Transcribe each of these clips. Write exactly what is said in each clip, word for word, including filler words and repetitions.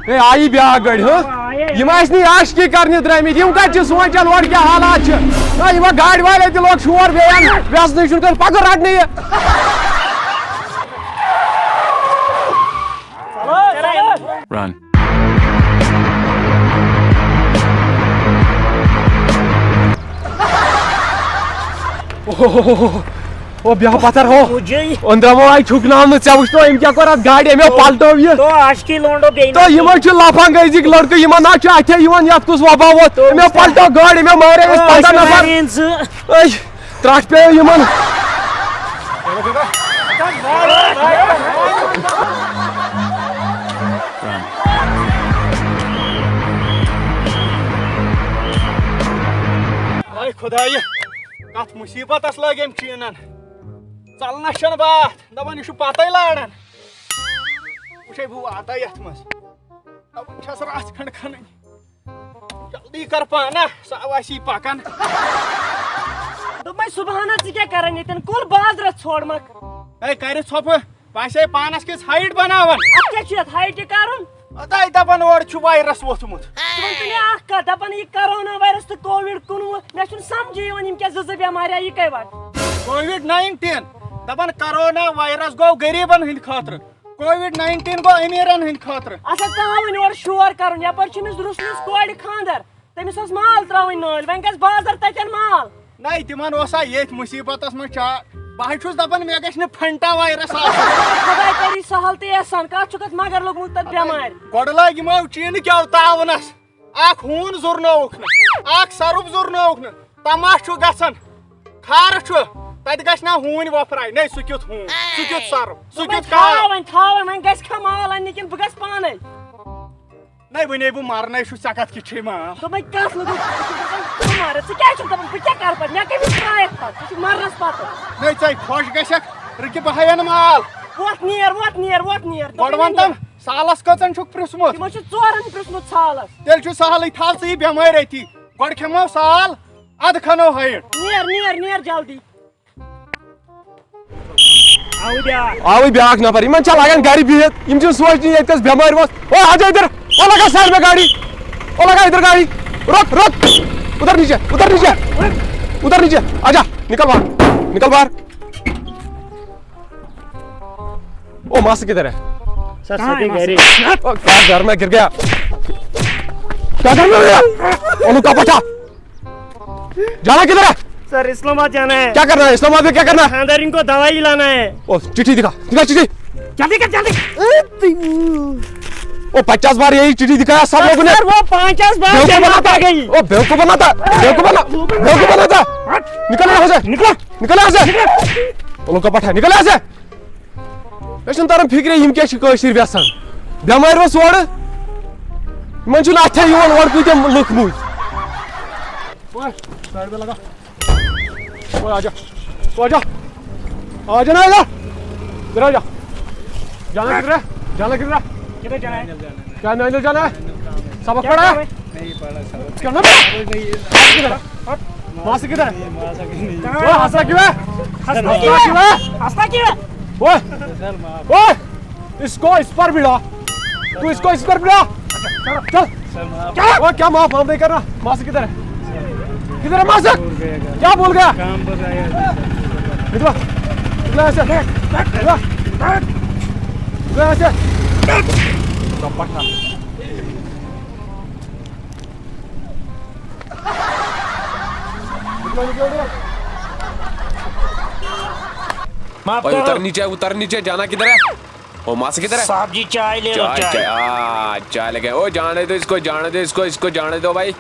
ہے، I بیٛاکھ گٲڑۍ، ہہ؟ یِم ٲسۍ نہٕ عاشقی کرنہِ درٛٲمٕتۍ، یِم کتہِ چھِ سونٛچان اورٕ کیٛاہ حالات چھِ؟ ہے، یِمن گاڑِ والٮ۪ن تہِ لوٚگ شور، بیٚیہِ وٮ۪ژنٕے چھُنہٕ تیٚلہِ پکُن رٹنہٕ یہِ۔ Run. او بیہہ پتھر ہو۔ مجھے أنٛدرمو آیہِ چھُکناونہٕ، ژےٚ وٕچھتو أمۍ کیٛاہ کوٚر اتھ گاڑِ، أمۍ تو پلٹٲو یہِ۔ تو عاشقی لونڈو بیٚیہِ تو نہ یِمن چھِ لفنگ أزِکۍ لڑکہٕ، یِمن نہ چھُ اتھے یِوان یتھ کُس وبا ووت۔ تو أمۍ پلٹٲو گٲڑۍ، أمۍ مارے أسۍ تو پنٛداہ عاشقی نفر۔ مارے أسۍ زٕ۔ أے، ترٛٹھ پیٚیو یِمن۔ اے خدایہِ، کتھ مصیبتس لٲگۍ أمۍ چیٖنن۔ ژلنس چھنہٕ باتھ، دپان یہِ چھُ پتے لاران۔ وٕچھے بہٕ واتا یتھ منٛز۔ دپان چھس رژھ کھنڈ کھنٕنۍ۔ جلدی کر پانہ، سۄ آسہِ پکان۔ دوٚپمَے، سبحانہ، ژٕ کیٛاہ کران ییٚتٮ۪ن؟ کُل بازرس ژھوڑمکھ۔ ہے، کرِ ژھۄپہٕ، باسے پانس کِژھ height بناوان۔ اتھ کیٛاہ چھُ یتھ height کرُن؟ اتھ ہے دپان اورٕ چھُ virus ووٚتھمُت۔ ژٕ وَن تہٕ مےٚ اکھ کتھ، دپان یہِ corona virus تہٕ کووِڈ کُنوُہ، مےٚ چھُنہٕ سمجھے یِوان یِم کیٛاہ زٕ زٕ بٮ۪مارِ آیہِ یِکے وقت۔ Covid nineteen، دپان corona virus گوٚو غریبن ہٕنٛدِ خٲطرٕ۔ Covid nineteen گوٚو أمیٖرن ہٕنٛدِ خٲطرٕ۔ اَسا ترٛاوٕنۍ اورٕ شور کَرُن، یَپٲرۍ چھِ أمِس رُسنَس کورِ خانٛدر، تٔمِس ٲس مال ترٛاوٕنۍ نٲلۍ، وۄنۍ گژھِ بازر تَتٮ۪ن مال۔ نَے، تِمن اوس ہا ییٚتھۍ مُصیٖبتس منٛز چا-، بہٕ ہا چھُس دَپان مےٚ گژھِ نہٕ پھنٹا virus آسُن۔ خۄداے کٔرِی سہل تہٕ احسان، کَتھ چھُکھ اَتھ مگر لوٚگمُت تَتھ بٮ۪مارِ؟ گۄڈٕ لٲگۍ یِمو چیٖنہٕ کیٛاہ تاونس۔ اکھ ہوٗن زُرنووُکھ نہٕ، اکھ سرُپھ زُرنووُکھ نہٕ۔ تماش چھُ گژھان، خارٕ چھُ، تتہِ گژھِ نا ہوٗنۍ وۄپھراے۔ نے، سُہ کیُتھ ہوٗن، سُہ کیُتھ سرُپھ، سُہ کیُتھ کار۔ تھاو وۄنۍ، تھاو وۄنۍ، وۄنۍ گژھِ کھا مال اننہِ کِنہٕ بہٕ گژھٕ پانے؟ نے، وٕنے بہٕ مرنے چھُس، ژےٚ کتھ کِتھ چھے مال؟ دوٚپمَے کتھ لوٚگُس، ژٕ چھُکھ دپان ژٕ مر، ژٕ کیٛازِ چھُکھ دپان بہٕ کیٛاہ کرٕ پتہٕ؟ مےٚ کٔمِس ترٛایَکھ پتہٕ؟ ژٕ چھُکھ مرنس پتہٕ۔ نے، ژے خۄش گژھکھ، رُکہِ بہٕ ہاوٮ۪ن مال۔ وۄتھ نیر، وۄتھ نیر، وۄتھ نیر، گۄڈٕ دوٚپمَے وَن مےٚ تَم، نیر۔ سالس کٔژن چھُکھ پرٛژھمُت؟ تِمو چھُ ژورن پرٛژھمُت سالس۔ تیٚلہِ چھُ سہلٕے، تھاو ژٕ یہِ بٮ۪مٲرۍ أتی۔ گۄڈٕ کھٮ۪مو سال، اَدٕ کھنو height۔ نیر، نیر، نیر جلدی۔ آوٕے بیٛاکھ۔ آوٕے بیٛاکھ نفر۔ یِمن چھا لگان گرِ بِہِتھ؟ یِم چھِ سونٛچان ییٚتہِ کۄس بٮ۪مٲرۍ وٲژ۔ او، آ جا ادھر۔ او، لگا side میں گاڑی۔ او، لگا ادھر گاڑی۔ رک، رک۔ ادھر نیچے، ادھر نیچے۔ ادھر نیچے۔ آ جا، نکل باہر۔ نکل باہر۔ او، ماسک کدھر ہے؟ سر، کہاں ہے سبھی گھر ہی۔ ماسک؟ او، کیا گھر میں گر گیا؟ کیا گھر میں گر گیا؟ اولو کا پٹھا۔ جانا کدھر ہے؟ سر، اسلام آباد جانا ہے۔ کیا کرنا ہے؟ اسلام آباد میں کیا کرنا ہے؟ خاندارین کو دوائی لانا ہے۔ او، چٹھی دکھا، دکھا چٹھی۔ جلدی کر، جلدی۔ او، پچاس بار یہی چٹھی دکھایا سب لوگوں نے۔ سر، وہ پچاس بار بیوقوف جمع بناتا کر گئی۔ او، بیوقوف بناتا، بیوقوف بنا-، بیوقوف بناتا۔ نکل یہاں سے۔ نکل۔ نکل یہاں سے۔ نکل۔ اولو کا پٹھا، نکل یہاں سے۔ مےٚ چھُنہٕ تران فِکرے، یِم کیٛاہ چھِ کٲشِرۍ وٮ۪ژھان؟ بٮ۪مارِ اوس اورٕ، یِمن چھُنہٕ اَتھے یِوان اورٕ کۭتیٛاہ لُکھ مُتۍ۔ اوے، side پہ لگا۔ اوے، آجا۔ اوے، آجا۔ آجا نا، آجا۔ ادھر آجا۔ جانا کدھر ہے؟ جانا کدھر ہے؟ کدھر جانا ہے؟ کیا میں اندر جانا ہے؟ سبق پڑھا ہے؟ نہیں پڑھا سبق۔ کیا نہ پڑھا؟ کدھر ہے؟ ماسک کدھر ہے؟ کہاں؟ اوے، ہنستا کیوں ہے؟ ہنستا کیوں ہے؟ ہنستا کیوں ہے؟ اوے، اوے، اس کو اس پر بڑھا۔ تو اس کو اس پر بڑھا۔ چل۔ کیا؟ اوے، کیا معاف، معاف نہیں کرنا؟ ماسک کدھر ہے؟ کدھر ہے ماسک؟ کیا بول گیا؟ کام پر آیا۔ نکلا۔ نکلا یہاں سے۔ نکلا۔ نکلا یہاں سے۔ معاف اوے، کرو۔ اتر نیچے، اتر نیچے، جانا کدھر ہے؟ او، ماسک کدھر ہے؟ صاحب جی، چائے لے لو، چائے، چائے۔ چائے، آ، چائے لے گئے۔ او، جانے دو اس کو، جانے دو اس کو، اس کو جانے دو بھائی۔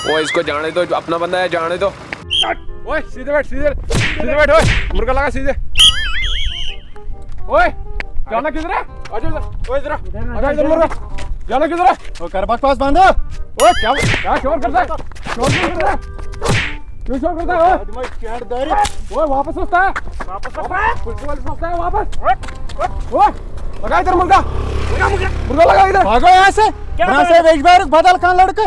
او، اس کو جانے دو، اپنا بندہ ہے، جانے دو۔ اوے، سیدھے بیٹھ، سیدھے، سیدھے بیٹھ، اوے، مرغا لگا سیدھے۔ اوے، جانا کدھر ہے؟ آ جا ادھر، اوے، ادھر آ۔ آ جا ادھر مرغا۔ جانا کدھر ہے؟ او، کر بکواس بند۔ اوے، کیا، کیا شور کرتا ہے؟ شور کیوں کرتا ہے؟ کیوں شور کرتا ہے، اوے؟ اوے، واپس سوچتا ہے۔ واپس سوچتا ہے؟ پولیس واپس سوچتا ہے، واپس۔ اوے، لگا ادھر مرغا۔ مرغا لگا ادھر۔ بھاگو یہاں سے۔ کیا یہاں سے بھاگو؟ ویج بارک بدل کھان لڑکے۔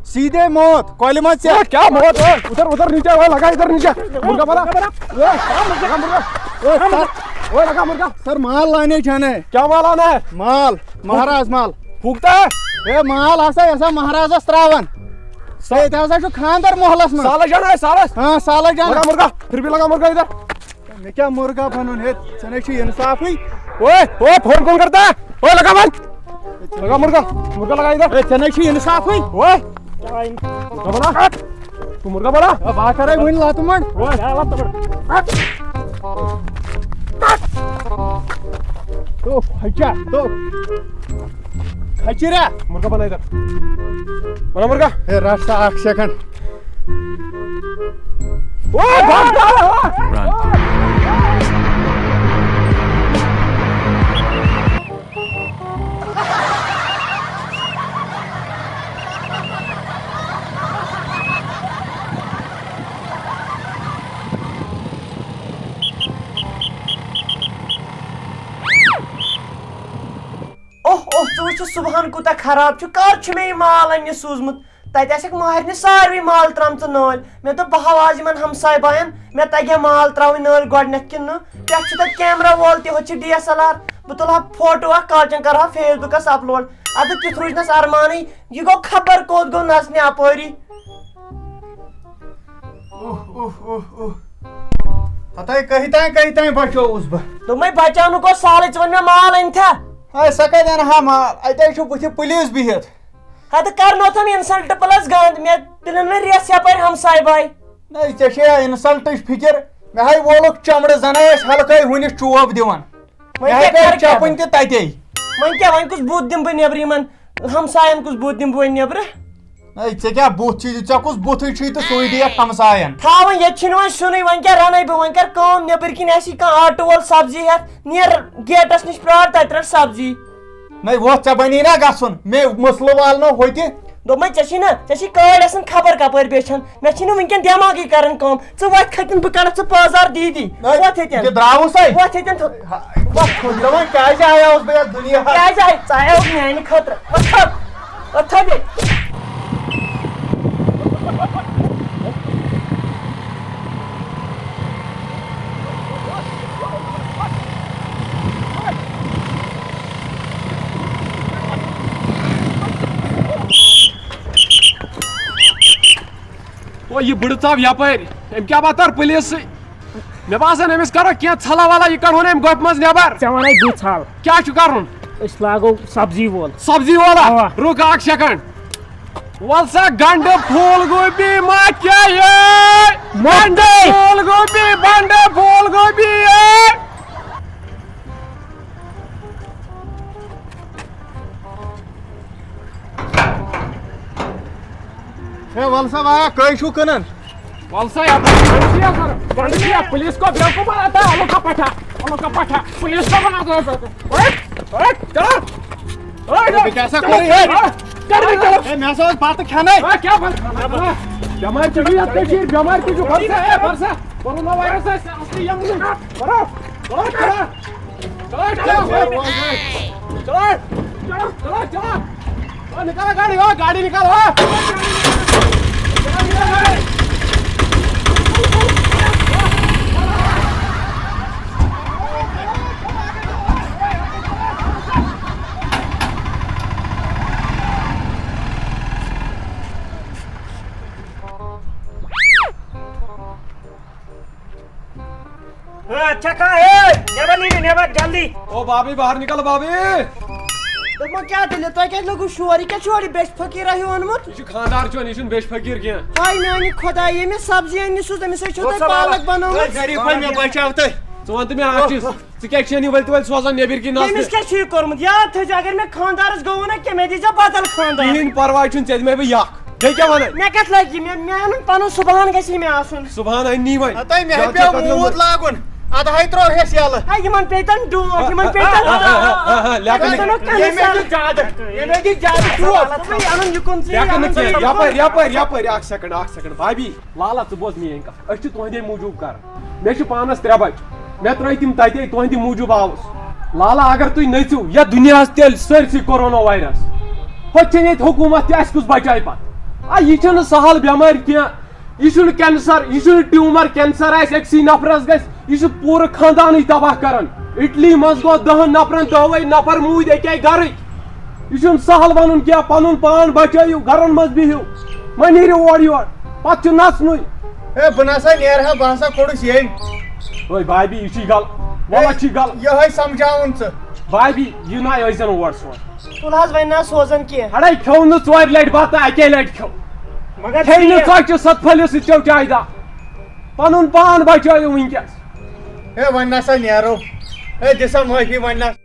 سیدھے موت، کولہِ منٛز ژےٚ۔ اوے، کیا موت؟ اوے، ادھر، ادھر نیچے، اوے، لگا ادھر نیچے۔ مرغا بنا۔ اوے، لگا مرغا۔ اوے، سر۔ اوے، لگا مرغا۔ سر، مال لانے جانا ہے۔ کیا مال لانا ہے؟ مال، مہراز مال۔ پُکتا؟ ہے، مال ہسا یہِ ہسا مہرازس تراوان۔ سا- ہے، ییٚتہِ ہسا چھُ خانٛدر محلس منٛز۔ سالس جانا ہے، سالس۔ ہاں، سالس جانا۔ لگا مرغا، پھر بھی لگا مرغا ادھر۔ مےٚ کیٛاہ مرغا بنُن ہے؟ ژےٚ نے چھُے انصافٕے۔ اوے، اوے، فون کون کرتا ہے؟ اوے، لگا بند۔ لگا مرغا، مرغا لگا ادھر۔ ہے، ژےٚ نے چھُے انصافٕے۔ اوے، مرغا بنا۔ تو مرغا بنا۔ ہے، بہٕ ہا کرے وُنہِ لتہٕ مۄنڈ۔ اوے۔ تو، ہے کیٛاہ؟ تو۔ کھچرا۔ مرغا بنا ادھر۔ بنا مرغا۔ ہے، رٹ سا اکھ سیکنڈ۔ اوے، بھاگ۔ Run. اوہ، اوہ، ژٕ وٕچھ، صُبحن کوٗتاہ خراب چھُ۔ کر چھُ مےٚ یہِ مال اَننہِ سوٗزمُت؟ تَتہِ آسٮ۪کھ ماہرنہِ ساروٕے مال ترٛامژٕ نٲلۍ۔ مےٚ دوٚپ، بہٕ ہاوٕ آز یِمن ہمساے باین، مےٚ تگیٛاہ مال ترٛاوٕنۍ نٲلۍ گۄڈٕنٮ۪تھ کِنہٕ نہٕ۔ پٮ۪ٹھٕ چھُ تَتہِ کیمرہ وول تہِ، ہُتہِ چھِ ڈی ایس ایل آر۔ بہٕ تُلہٕ ہا فوٹو اکھ، کالچن کرٕ ہا فیس بُکس اپلوڈ۔ اَدٕ تیُتھ روٗزنس ارمانٕے، یہِ گوٚو خبر کوٚت گوٚو نژنہِ اپٲری۔ اوہ، اوہ، اوہ، اوہ۔ ہتاے کٔہۍ تام، کٔہۍ تام بچووُس بہٕ۔ دوٚپمَے بچاونُک اوس سہلٕے، ژٕ وَن مےٚ مال أنۍ تھا؟ ہے، سۄ کَتہِ اَنہٕ ہا مال؟ اَتہِ حظ چھُ بٕتھِ پُلیٖس بِہِتھ۔ ہتہٕ کرنو تھم insult plus گنٛد، مےٚ تُلن وۄنۍ ریس یپٲرۍ ہمساے باے۔ نَے، ژےٚ چھے یا insultٕچ فِکِر؟ مےٚ ہاے وولُکھ چمڑٕ، زَن ٲسۍ ہلکٲے ہُنِس چوب دِوان۔ وۄنۍ مےٚ ہاے کیٛاہ کٔرۍ کَرٕ چپٕنۍ کیٛاہ؟ تہِ تَتے۔ وۄنۍ کیٛاہ، وۄنۍ کُس بُتھ دِمہٕ بہٕ نیٚبرٕ یِمن ہمساین، کُس بُتھ دِمہٕ بہٕ وۄنۍ نیٚبرٕ؟ ہے، ژےٚ کیٛاہ بُتھ چھُے؟ ژےٚ کُس بُتھٕے چھُے تہٕ سُے دِیَکھ ہمساین؟ تھاو وۄنۍ، ییٚتہِ چھُنہٕ وۄنۍ سیُنٕے، وۄنۍ کیٛاہ رَنَے بہٕ؟ وۄنۍ کَر کٲم، نیٚبٕرۍ کِنۍ آسی کانٛہہ آٹوٗ وول سبزی ہٮ۪تھ، نیر گیٹَس نِش پرٛار، تَتہِ رَٹ سبزی۔ نَے، وۄتھ، ژےٚ بَنی نا گژھُن، مےٚ مسلہٕ والنو ہوٚتہِ۔ دوٚپمَے، ژےٚ چھی نا، ژےٚ چھی کٲڑۍ آسان خبر کَپٲرۍ بیچھان، مےٚ چھی نہٕ وٕنکٮ۪ن دٮ۪ماغٕے کَران کٲم۔ ژٕ وۄتھ کھَتِن، بہٕ کَڑَتھ ژٕ پٲزار دیٖدی۔ نَے، وۄتھ ییٚتٮ۪ن۔ یہِ درٛاوُسَے۔ وۄتھ ییٚتٮ۪ن۔ وۄتھ تھوٚد۔ ژٕ وۄنۍ کیٛازِ آیاوُس بہٕ یَتھ دُنیاہَس؟ کیٛازِ آیہِ؟ ژٕ آیاوُکھ میٛانہِ خٲطرٕ۔ وۄتھ تھوٚد۔ وۄتھ تھوٚد ییٚتہِ۔ او، یہِ بٕڑٕ ژاو یپٲرۍ۔ أمۍ کیٛاہ بتر پُلیٖسٕے؟ مےٚ باسان، أمِس کرو کینٛہہ ژھلا ولا، یہِ کڑہون أمۍ گۄپھِ منٛز نٮ۪بر۔ ژےٚ وَنے بہٕ ژھل۔ کیٛاہ چھُ کرُن؟ أسۍ لاگو سبزی وول۔ سبزی وولا؟ اوا۔ رُک اکھ سیکنڈ۔ ول سا گنڈٕ پھول گوبی ما کیٛاہ یے؟ مۄکتٕے۔ گنڈٕ پھول گوبی، بنڈٕ پھول گوبی یے۔ ہے، ول سا، وا، کٔہۍ چھُو کٕنان؟ ول سا، یپٲرۍ بنڈٕ چھِ یپٲرۍ، بنڈٕ چھِ یپٲرۍ، پُلیٖس کو بیوقوٗف بناتا ہے، الو کا پٹھا، الو کا پٹھا، پُلیٖس کو بناتا ہے۔ اوے، اوے، چلو۔ اوے، ہے، بہٕ کیٛاہ سا چلو، کرٕ، ہے؟ چلو، چلو، چلو۔ ہے، مےٚ ہسا اوس بتہٕ کھٮ۪نَے۔ ہے، کیٛاہ بتہٕ؟ بٮ۪مارِ تہِ چھُ یَتھ کٔشیٖرِ، بٮ۪مارِ تہِ چھُ۔ بَرسا، ہے، بَرسا، کورونا وایرَس آسہِ اَصلی یَمنٕے۔ بَرو، بَرو، بَرو۔ چلو، چلو، چلو، چلو، چلو، چلو۔ او، نکالو گاڑی، او، گاڑی نکالو، او۔ ہے، چھکا، ہے، نیبر نیٖرِو، نیبر، جلدی۔ او بابی، باہر نکل بابی۔ دوٚپمو، کیٛاہ دٔلیٖل؟ تۄہہِ کیٛازِ لوٚگوُ شور؟ یہِ کیٛاہ چھُ اورٕ یہِ بیچھِ فقیٖرا ہیوٗ اوٚنمُت؟ یہِ چھُ خانٛدار چون، یہِ چھُنہٕ بیچھِ فقیٖر کینٛہہ۔ ہاے میٛانہِ خۄدایہِ، ییٚمِس سبزی أنۍ نہٕ سُہ، تٔمِس ہے چھُو تۄہہِ پالک بنٲومٕژ۔ ہے، شریٖف بھاے، مےٚ بچاو تُہۍ۔ ژٕ وَن تہٕ مےٚ اکھ چیٖز۔ ژٕ کیٛازِ چھَنہٕ یہِ ؤلۍ تہِ ؤلۍ سوزان نیٚبٕرۍ کِنۍ نژنہِ؟ تٔمِس کیٛاہ چھُ یہِ کوٚرمُت؟ یاد تھٲیزِ، اگر مےٚ خانٛدارَس گوٚو نہ کینٛہہ، مےٚ دیٖزیو بدل خانٛدار۔ کِہیٖنۍ پرواے چھُنہٕ، ژےٚ دِمے بہٕ یَکھ۔ بیٚیہِ کیٛاہ وَنَے؟ مےٚ کَتھ لَگہِ؟ مےٚ، مےٚ اَنُن پَنُن سُبحان گژھِ مےٚ آسُن۔ سُبحان اَنی وۄنۍ۔ ہَتَے مےٚ ہے زیادٕ پیوٚو چھِ کَتھ موٗد منٛز۔ لاگُن۔ اَدٕ ہَے ترٛوو ہیٚس یَلہٕ۔ ہے، یِمَن پیٚیہِ تَن ڈوٗنۍ، یِمَن پیٚیہِ تَن، ہا، ہا، ہا، ہا، لیٚکھٕ یِمَن نہٕ۔ پیٚیہِ تَن کَنہِ ییٚمہِ سَر۔ دیُت زیادٕ، ییٚمہِ دیُت زیادٕ ٹوٹھ۔ دوٚپمَے اَنُن یِکُن ژٕ، لیٚکھٕ نہٕ اَنُن کینٛہہ۔ یِکُن۔ یَپٲرۍ، یَپٲرۍ، یَپٲرۍ، اَکھ سیٚکَنٛڈ، اَکھ سیٚکَنٛڈ۔ بھابی، لالا، ژٕ بوز میٛٲنۍ کَتھ۔ أسۍ چھِ تُہنٛدے موٗجوٗب کران۔ مےٚ چھِ پانس ترٛےٚ بچہِ۔ مےٚ ترٛٲے تِم تتے، تُہنٛدِ موٗجوٗب آوُس۔ لالا، اگر تُہۍ نٔژِو یتھ دُنیاہس تیٚلہِ سٲرسٕے کورونا وایرس۔ ہوٚتہِ چھنہٕ ییٚتہِ حکوٗمت تہِ، اسہِ کُس بچایہِ پتہٕ؟ آ، یہِ چھنہٕ سہل بٮ۪مٲرۍ کینٛہہ۔ یہِ چھُنہٕ cancer، یہِ چھُنہٕ tumor، cancer آسہِ أکسٕے نفرس گژھِ، یہِ چھُ پوٗرٕ خاندانٕے تباہ کران۔ اٹلی منٛز گوٚو دہن نفرن دہوے نفر موٗدۍ اکے گرٕکۍ۔ یہِ چھُنہٕ سہل ونُن کینٛہہ، پنُن پان بچٲیِو، گرن منٛز بِہِو، مہ نیٖرِو اورٕ یور، پتہٕ چھُ نژنُے۔ ہے، بہٕ نسا نیرٕ ہا، بہٕ ہسا کوٚڑُس ییٚمۍ۔ ہے بھابی، یہِ چھُے غلط، وَلہٕ چھُے غلط۔ یِہوٚے سمجھاوُن ژٕ۔ بھابی، یہِ نہ ٲسۍ زن اور سون۔ تُل حظ وۄنۍ نہ سوزان کینٛہہ۔ اڑے کھیوٚو نہٕ ژورِ لٹہِ بتہٕ، اکے لٹہِ کھیوٚو۔ مگر کھیٚیہِ نہٕ ژےٚ ژۄچہِ ستھ پھٔلِس سۭتۍ چیٚو چایہِ دب۔ پنُن پان بچٲیِو وٕنکیٚس۔ ہے، وۄنۍ نسا نیرو۔ ہے، دِ سا معٲفی، وۄنۍ نہ۔